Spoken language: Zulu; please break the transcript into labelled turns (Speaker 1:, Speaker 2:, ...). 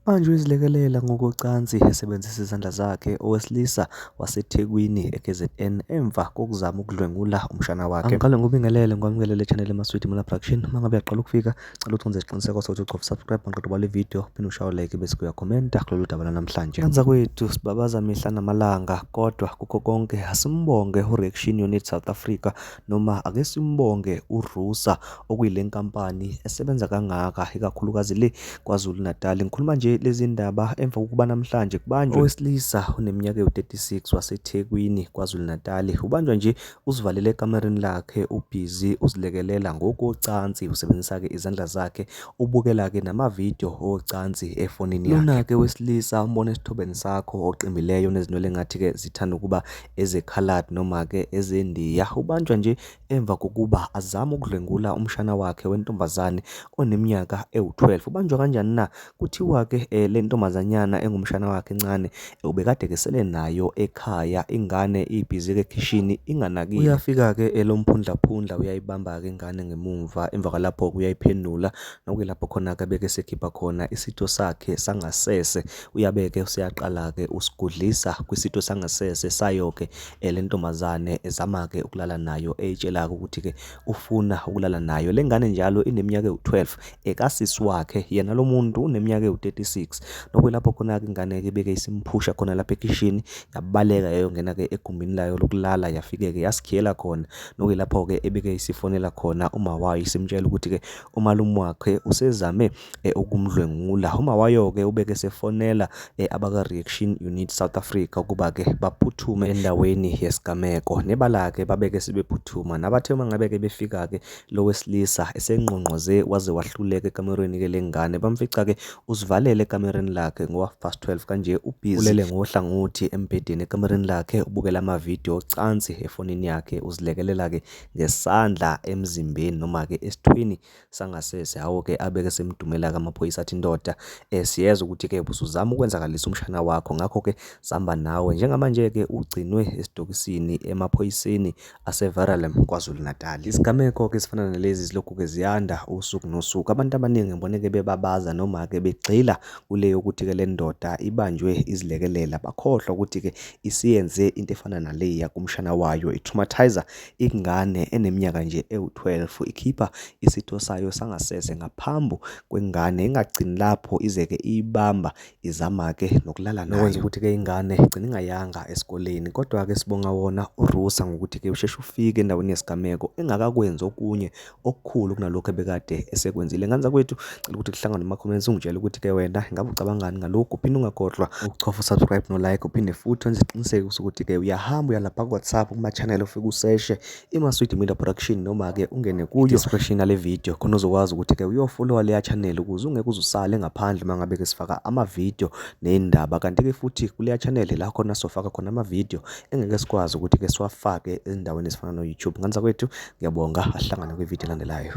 Speaker 1: Manje uzilekelela ngokocansi esebenzisa izandla zakhe owesilisa waseThekwini eKZN emva kokuzama ukudlwengula umshana wakhe. Angiqale ngikubingelele ngikwamukele channel eMaswidi Mala Production. Uma ngabe uyaqala ukufika, cela ukuthi wenze isiqiniseko sokuthi ucofa subscribe maqeda ubale video, phinde ushaye like bese uyakhomenta kulolu daba lanamhlanje. Kanza kwethu sibabaza mihla namalanga kodwa kukho konke asimbonge uReaction Unit South Africa noma ake simbonge uRusa okuyile nkampani esebenza kangaka ikakhulukazi le KwaZulu-Natal. Ngikhuluma nje lezi ndaba emva kokuba namhlanje kubanjwe owesilisa oneminyaka ewu-36 waseThekwini KwaZulu-Natal. Ubanjwa nje uzivalele ekamereni lakhe ubhizi uzilekelela ngokocansi usebenzisa-ke izandla zakhe ubukela-ke namavidiyo ocansi efonini yakhe. Lona-ke wesilisa umbona esithobeni sakho oqimbileyo onezinwele engathi-ke zithanda ukuba ezekhaladi noma-ke ezendiya. Ubanjwa nje emva kokuba azama ukudlwengula umshana wakhe wentombazane oneminyaka ewu-12. Ubanjwa kanjani na? Kuthiwa-ke le ntombazanyana engumshana wakhe encane ubekade kesele nayo ekhaya ingane ibhizi-ke ekhishini inganakile. Uyafika-ke elomphundlaphundla uyayibamba-ke ingane ngemumva emva kwalapho-ke uyayiphendula nokuyilapho khona-ke beke sekhipha khona isitho sakhe sangasese uyabeke useyaqala-ke usigudlisa kwisitho sangasese sayo-ke le ntombazane ezama-ke ukulala nayo eyitshela-ke ukuthi-ke ufuna ukulala nayo. Le ngane njalo ineminyaka ewu-12 ekasisi wakhe yena lo muntu uneminyaka ewu-36 nokuyilapho khona-ke ingane-ke ibeke isimphusha khona lapha ekhishini yabaleka yayongena-ke egumbini layo lokulala yafike-ke yasikhiyela khona nokuyilapho-ke ebeke isifonela khona uma wayo isimtshela ukuthi-ke umalume wakhe usezame ukumdlwengula. Uma wayo-ke ubeke esefonela abaka-Reaction Unit South Africa ukuba-ke baphuthume endaweni yesigameko. Nebala-ke babeke sebephuthuma nabathe uma ngabe-ke befika-ke lo wesilisa esengqongqoze waze wahluleka ekamerweni-ke lengane bamfica-ke uzivalele ekamereni lakhe ngo-12:30 kanje ubhizi ulele ngohlangothi embhedeni ekamereni lakhe ubukela amavidiyo ocansi efonini yakhe uzilekelela-ke ngesandla emzimbeni noma-ke esithweni sangasese. Hawo-ke abeke semdumela-ke amaphoyisa athi ndoda siyezwa ukuthi-ke busuzama ukwenzakalisa umshana wakho ngakho-ke sihamba nawe. Njengamanje-ke ugcinwe esitokisini emaphoyiseni aseVerulam KwaZulu-Natal. Izigameko-ke ezifana nalezi zilokhu-ke ziyanda usuku nosuku. Abantu abaningi ngibone-ke bebabaza noma-ke begxila kule yokuthi-ke le ndoda ibanjwe izilekelela bakhohlwa ukuthi-ke isiyenze into efana naleya kumshana wayo i-traumatizer ingane eneminyaka nje ewu-12 ikhipha isitho sayo sangasese ngaphambi kwengane ingagcini lapho ize-ke iyibamba izama-ke nokulala nayo. Nokwenza ukuthi-ke ingane igcine ingayanga esikoleni. Kodwa-ke sibonga wona uRusa ngokuthi-ke usheshe ufike endaweni yesigameko engakakwenzi okunye okukhulu kunalokhu ebekade esekwenzile. Ngane zakwethu, cela ukuthi kuhlangane kuma-comments ungitshele ukuthi-ke wena ngabe ucabangani ngalokhu. Uphinde ungakhohlwa ukuchofa u-subscribe no-like, uphinde futhi wenze isiqiniseko sokuthi-ke uyahamba uya lapha ku-WhatsApp kuma-channel ufike useshe iMaswidi Media Production noma-ke ungene kuyo description yale video khona uzokwazi ukuthi-ke uyofollowa leya channel ukuze ungeke uze usale ngaphandle uma ngabe-ke sifaka ama-video ney'ndaba. Kanti-ke futhi kuleya channel la khona sofaka khona ama-video engeke sikwazi ukuthi-ke siwafake ezindaweni ezifana no-YouTube. Ngane zakwethu, ngiyabonga, asihlangane kwividiyo elandelayo.